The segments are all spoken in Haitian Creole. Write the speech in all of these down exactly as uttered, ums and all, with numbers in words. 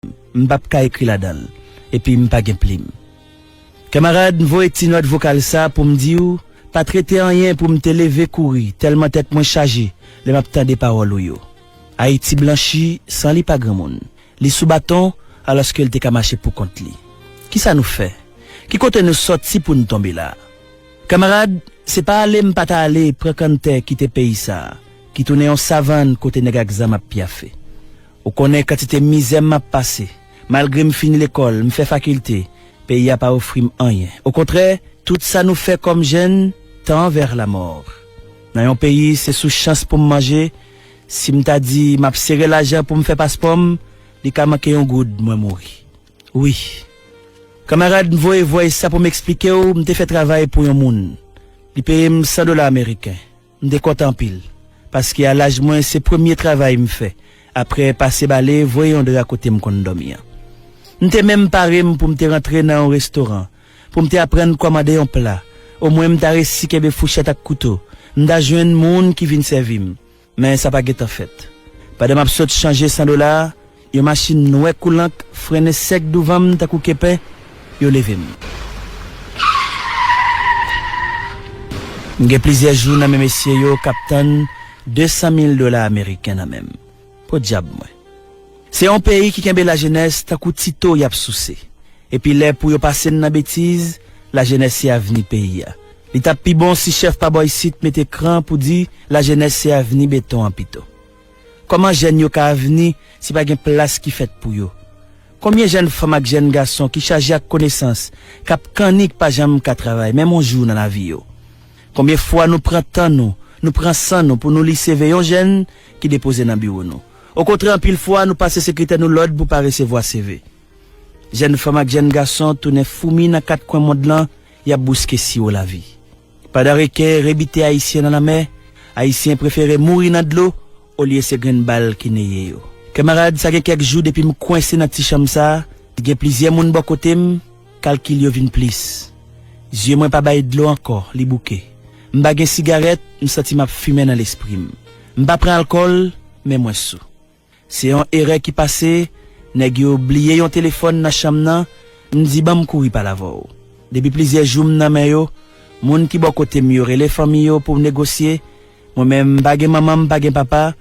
m p ap ka ekri ladan l, epi m pa gen plim. Kanmarad, m voye ti nòt vokal sa pou m di w, pa t rete anyen pou m te leve kouri, tèlman tèt mwen chaje lè m ap tande pawòl ou yo. Ayiti blanchi san li pa granmoun. Li sou baton, alòske l te ka mache pou kont li. Kisa nou fè? Ki kote nou sòti pou n tonbe la? Kanmarad, se pa ale m pa ta ale pran kanntè kite peyi sa a, ki tounen yon savann kote nèg ak zam ap pyafe. Ou konnen kantite mizè m ap pase. Malgre m fini lekòl, m fè fakilte, peyi a pa ofri m anyen. Okontrè, tout sa nou fè kòm jèn, tend vers la mort. Nan yon peyi, se sou chans pou m manje, si m ta di m ap sere lajan pou m fè paspò m, li ka manke yon goud, mwen mouri. Wi. Kanmarad, m voye vòy sa pou m eksplike w, m te fè travay pou yon moun. Li peye m san dola ameriken. M te kontan anpil, paske a laj mwen, se premye travay m fè, apre pase bale, voye yon dra kote m konn dòmi an. M te menm pare m pou m te rantre nan yon restoran, pou m te aprann kòmande yon pla, omwen m ta resi kenbe fouchèt ak kouto, m ta jwenn moun ki vin sèvi m. Men sa pa gentan fèt. Pandan m ap sot chanje san dola a, yon machin nwè koulank frennen sèk douvan m tankou kepen, yo leve m. M gen plizyè jou nan men mesye yo k ap tann de san mil dola ameriken nan men m. Podyab mwen. Se yon peyi ki kenbe lajenès tankou tito y ap souse. Epi lè pou yo pase n nan betiz, lajenès se avni peyi a. Li t ap pi bon si chèf pa bò isit mete kran pou di lajenès se avni beton an pito. Kòman jèn yo ka avni si pa gen plas ki fèt pou yo? Konbyen jèn fanm ak jèn gason ki chaje ak konesans, k ap kannik pa janm ka travay, menm yon jou nan lavi yo? Konbyen fwa nou pran tan nou, nou pran san nou pou nou li seve yon jèn ki depoze nan biwo nou? Okontrè, anpil fwa, nou pase sekretè nou lòd pou pa resevwa seve. Jèn fanm ak jèn gason tounen foumi nan kat kwen mond lan, y ap bouske siwo lavi. Pandan reken rebite Ayisyen nan lanmè, Ayisyen prefere mouri nan dlo olye se grenn bal ki neye yo. Kanmarad, sa gen kèk jou depi m kwense nan ti chanm sa a, gen plizyè moun bò kote m, kalkil yo vin plis. Zye mwen pa bay dlo ankò, li bouke. M pa gen sigarèt, m santi m ap fimen nan lespri m. M pa pran alkòl, men mwen sou. Se yon erè ki pase, nèg yo bliye yon telefòn nan chanm nan, m di ban m kouri pale avè w. Depi plizyè jou m nan men yo, moun ki bò kote m yo rele fanmi yo pou negosye, mwen menm m pa gen manman, m pa gen papa,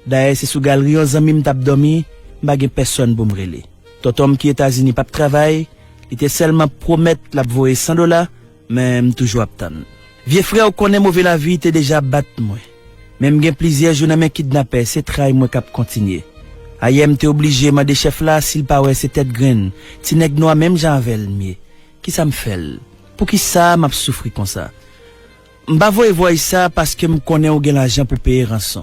dayè se sou galri yon zanmi m t ap dòmi, m pa gen pèsòn pou m rele. Tonton m ki Etazini p ap travay, li te sèlman pwomèt l ap voye san dola, men m toujou ap tann. Vye frè, ou konnen move lavi te deja bat mwen. Men m gen plizyè jou nan men kidnapè, se tray mwen k ap kontinye. Ayè m te oblije mande chèf la si l pa wè se tèt grenn, ti nèg nwa menm jan avè l m ye. Kisa m fè l? Poukisa m ap soufri konsa? M pa voye vòy sa paske m konnen ou gen lajan pou peye ranson.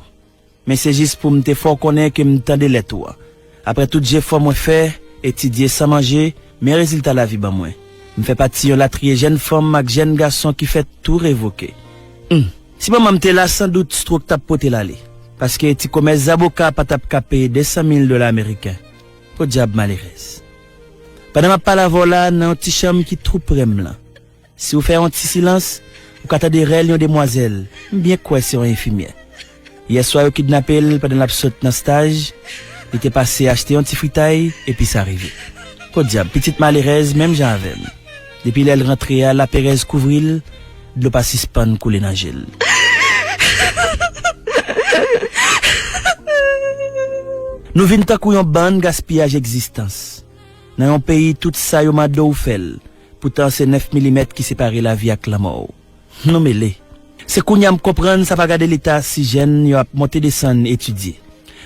Men se jis pou m te fè w konnen ke m tande lèt ou a. Apre tout jefò mwen fè, etidye san manje, men rezilta lavi ban mwen. M fè pati yon latriye jèn fanm ak jèn gason ki fè tou revoke. Humm. Si manman m te la, sandout stwok t ap pote l ale. Paske ti komès zaboka pa t ap ka peye de san mil dola ameriken. Podyab malerèz. Pandan m ap pale avè w la, nan yon ti chanm ki tou pre m lan. Si w fè yon ti silans, ou ka tande rèl yon demwazèl, m byen kwè se yon enfimyè. Yèswa yo kidnape l pandan l ap sot nan staj, li te pase achte yon ti fritay, epi sa rive. Podyab, pitit malerèz menm jan avè m. Depi lè l rantre a, laperèz kouvri l, dlo pa sispann koule nan je l. Nou vin tankou yon bann gaspiyaj egzistans. Nan yon peyi tout sa yo mande w fè l, poutan se nèf milimèt ki separe lavi ak lanmò w. Nou mele. Se kounye a m konprann sa pa gade leta si jèn yo ap monte desann etidye.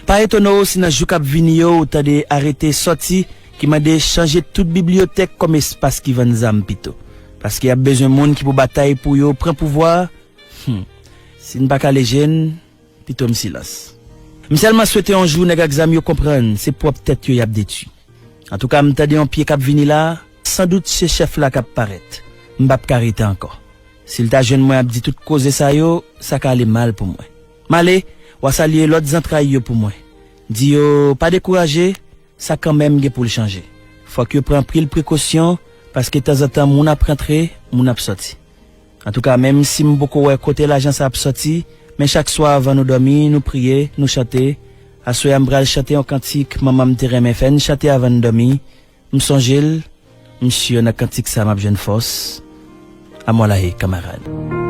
Pa etone w si nan jou k ap vini yo ou tande arete sòti ki mande chanje tout bibliyotèk kòm espas ki vann zam pito. Paske y ap bezwen moun ki pou batay pou yo pran pouvwa a. Humm. Si n pa kale je n, pito m silans. M sèlman swete yon jou nèg ak zam yo konprann se pwòp tèt yo y ap detwi. Antouka, m tande yon pye k ap vini la, sandout se chèf la k ap parèt. M p ap ka rete ankò. Si l ta jwenn mwen ap di tout koze sa yo, sa ka ale mal pou mwen. M ale, w a salye lòt zantray yo pou mwen. Di yo pa dekouraje, sa kanmenm gen pou l chanje. Fòk yo pran anpil prekosyon, paske tanzantan moun ap rantre, moun ap sòti. Antouka, menm si m poko wè kote lajan sa ap sòti, men chak swa anvan nou dòmi, nou priye, nou chante, Aswè a m pral chante yon kantik manman m te renmen fè n chante avan n dòmi. M sonje l, m si nan kantik sa m ap jwenn fòs. Amwalaye, kanmarad.